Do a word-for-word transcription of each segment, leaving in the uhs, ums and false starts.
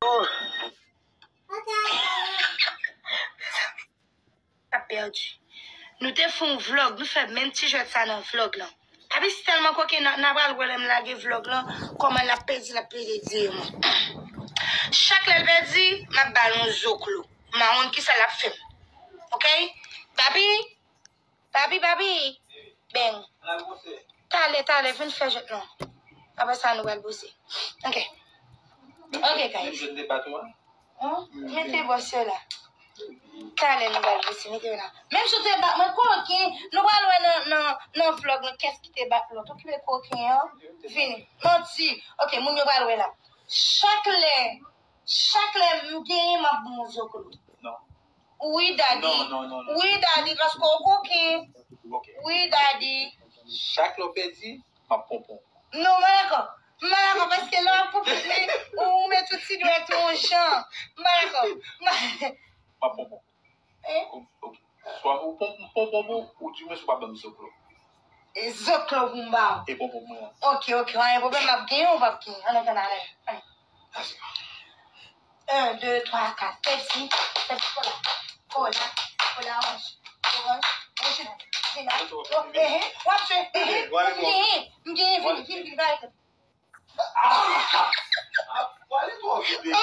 Oh. Ap pèdi. Nou te fè yon vlog, nou fè menm ti jwèt sa nan vlog lan. Papi, se tèlman koken, n a, n a pral wè lè m lage vlog lan, kòman l ap pèdi, l ap pèdi mwen. Chak lè l pèdi, m ap ba l yon zoklo. M pa konn kisa l ap fè m. Oke? Papi, papi, papi. Bèn. Talè, talè, vin fè jwèt lan. Apre sa, nou pral poze. Oke. Oke, guys. Menm jan te bat ou a? Mete bòs yo la. Talè nou pral poze, mete yo la. Menm jan te bat mwen, koken, nou pral wè nan, nan, nan vlog lan kiyès ki te bat lòt. Okipe koken an. Vini. Manti. Oke, moun yo pral wè la. Chak lè, chak lè m genyen, m ap bon zoklo. Non. Wi, daddy. Non, non, non, non. Wi, daddy, paske w koken. Ok. Wi, daddy. Chak lè w pèdi, m ap ponpon. Non, m pa dakò. M pa dakò, paske lè w ap ponpon, ou, ou met tout ti dwèt ou yon jan. M pa dakò. M ap ponpon. Eh? Ok. Swa ou pon-, m ponpon pou ou, ou di mwen si w pa ban m zoklo. E zoklo pou m ba w. E ponpon mwen an. Ok, ok, pa gen pwoblèm, m ap genyen, ou p ap genyen. Ann, ann, ann, ann. Ase. Un, deux, trois, quatre. Pepsi, Pepsi Cola. Cola, Cola orange. Orange, original. Original. Ehe, w ap jwe. Ehe, m genyen, m genyen, vini, vini, vini, vini. Ah! Pale twò vit, baby.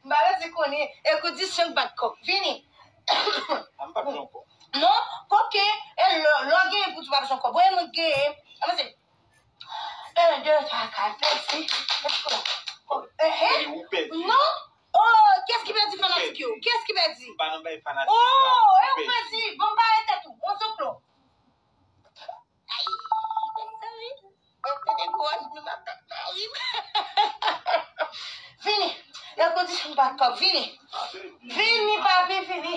M pa vle di konnen. Ekout, di senk bat kòk. Vini. Ah, m pa bezwen kòk. Non, koken, e lè, lè w genyen pou di w pa bezwen kòk. Bon, e mwen genyen. Avanse. Un, deux, trois, quatre, pèdi. Pèdi pou la. Ehe. E ou pèdi. Non. Oh, kiyès ki pèdi fanatik yo? Kiyès ki pèdi? M pa nan bay fanatik. Oh, e ou pèdi. Bon, m pa arete tou. On se clôt. Ay, mezanmi. Mwen te dekouraje, nou pa ka, ay. Vini. E kondisyon bat kòk, vini. Vini, papi, vini.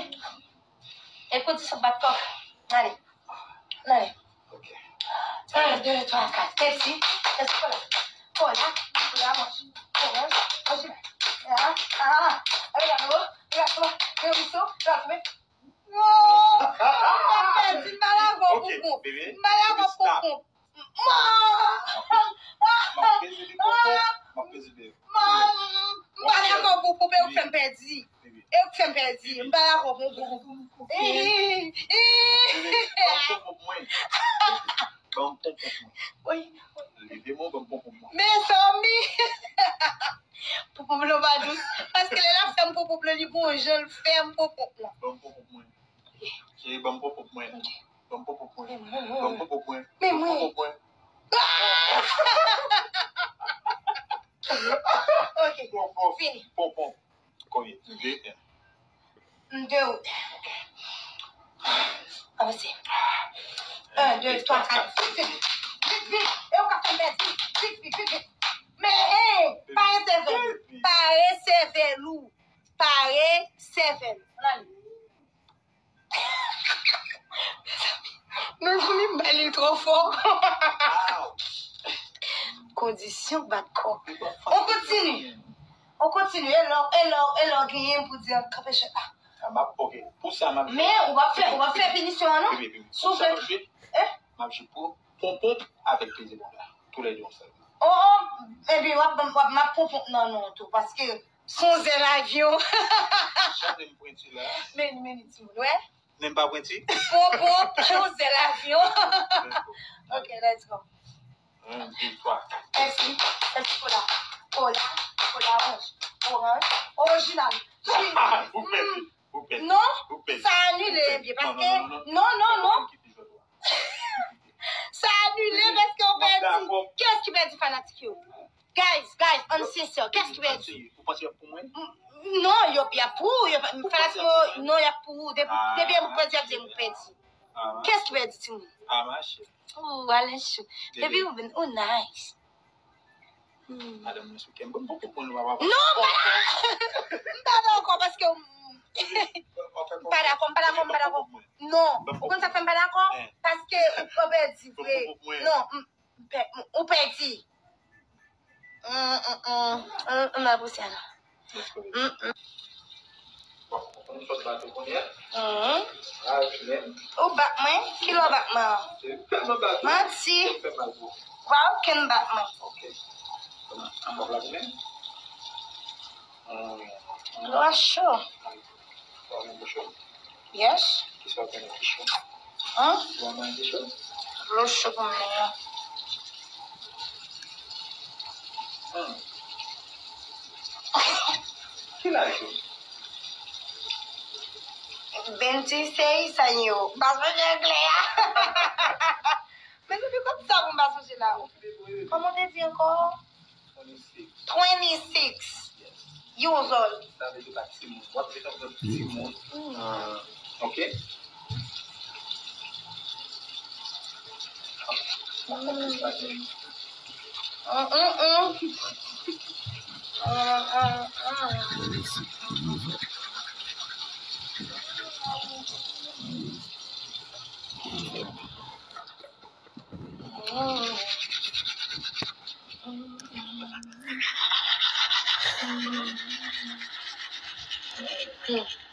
E kondisyon bat kòk. Ale. Ale. Ok. Un, deux, trois, quatre. Pepsi. Pepsi Cola. Cola. Cola, manj. Oranj. Manj. Ah, ah. Regarde, regarde, regarde. Wow! M ap pèdi, m pa dakò pou kont. M pa dakò pou kont. M ap peze de konpon, m ap peze de. M pa dakò pou kont, e ou k fè m pèdi. E ou k fè m pèdi. M pa dakò pou kont. Ban m konpon mwen. Ban m konpon mwen. Leve men w, ban m konpon mwen. Mezanmi! Poupou blan pa dous. Paske lè l ap fè m poupou blan, li gon jan l fè m poupou blan. Ban m poupou mwen. Cheri, ban m poupou mwen. Ban m poupou mwen. Ban m poupou mwen. Men mwen. Ban m poupou mwen. Ok. Bon, bon. Fini. Bon, bon. Konbyen? De, en. M de ou. Avanse. Un, deux, trois, quatre. Vit, vit, vit. E ou ka fè m pèdi. Vit, vit, vit, vit. Men, hey, pare sèvèl ou. Pare sèvèl ou. Pare sèvèl ou. Ann ale. Mezanmi, mezanmi, m ba li twò fò. Kondisyon bat kò. On kontinye. On kontinye. E lè, e lè, e lè w genyen pou di an kanpe chèt la. Ah, m ap, ok. Pou sa, m ap jwe. Men, ou p ap fè, ou p ap fè pinisyon an, non? Wi, wi, wi. Souple. Pou sa, m ap jwe. Eh? M ap jwe pou ponpon avèk peze bonda. Toulède yon sèl. Oh, oh, epi w ap, w ap, m ap ponpon nan non tou, paske se yon zèl avyon. Chante m pwenti la. Men, men, timoun, wè. Men m pa pwenti. Ponpon, se yon zèl avyon. Ok, let's go. Un, deux, trois, quatre. Pepsi, Pepsi Cola. Cola, Cola oranj. Oranj, orijinal. Ou pèdi, ou pèdi. Non, sa anile, byen, paske, non, non, non. Sa anile, paske ou pèdi. Kiyès ki pèdi fanatik yo? Guys, guys, ann sensè, kiyès ki pèdi? Ou panse y ap pou mwen? Non, y ap, y ap pou ou, y ap, fanatik yo, non, y ap pou ou. Depi, depi m pèdi, y ap di m pèdi. Kiyès ki pèdi, timoun? Ah, ma chère. Oh, Alen Chou. Baby, ou, ou nice. Hmm. Madanm mwen sou kè m. Bon, bon, bon, bon, bon, bon. Non, m pa, m pa dakò paske m, m pa dakò, m pa dakò, m pa dakò. Non, ou konn sa k fè m pa dakò? Paske ou pèdi vre. Non, m, m pè-, m, ou pèdi. Mm, mm, mm. Mm, mm, m ap pouse a la. Mm, mm. Mhm. Ou bat mwen? Kilè w bat mwen an? Manti. Pa okenn bat mwen. Ok. Kòman? An kòb la goumen? Dlo a cho. Ou ap manje cho? Yes. Kisa w konnen ki cho? Hein? Ou ap manje cho? Dlo cho pou mwen an. Hmm. Ki laj ou? Benti seis años. Pa sonje anglè a. Mezanmi, kot sa pou m pa sonje la? Kòman w te di ankò? Twenty-six. Twenty-six. Yes. Years old. Sa vle di w pa timoun. W ap vin antann timoun. Mm. Ah, ok. Mm, mm, mm. Mm, mm, mm.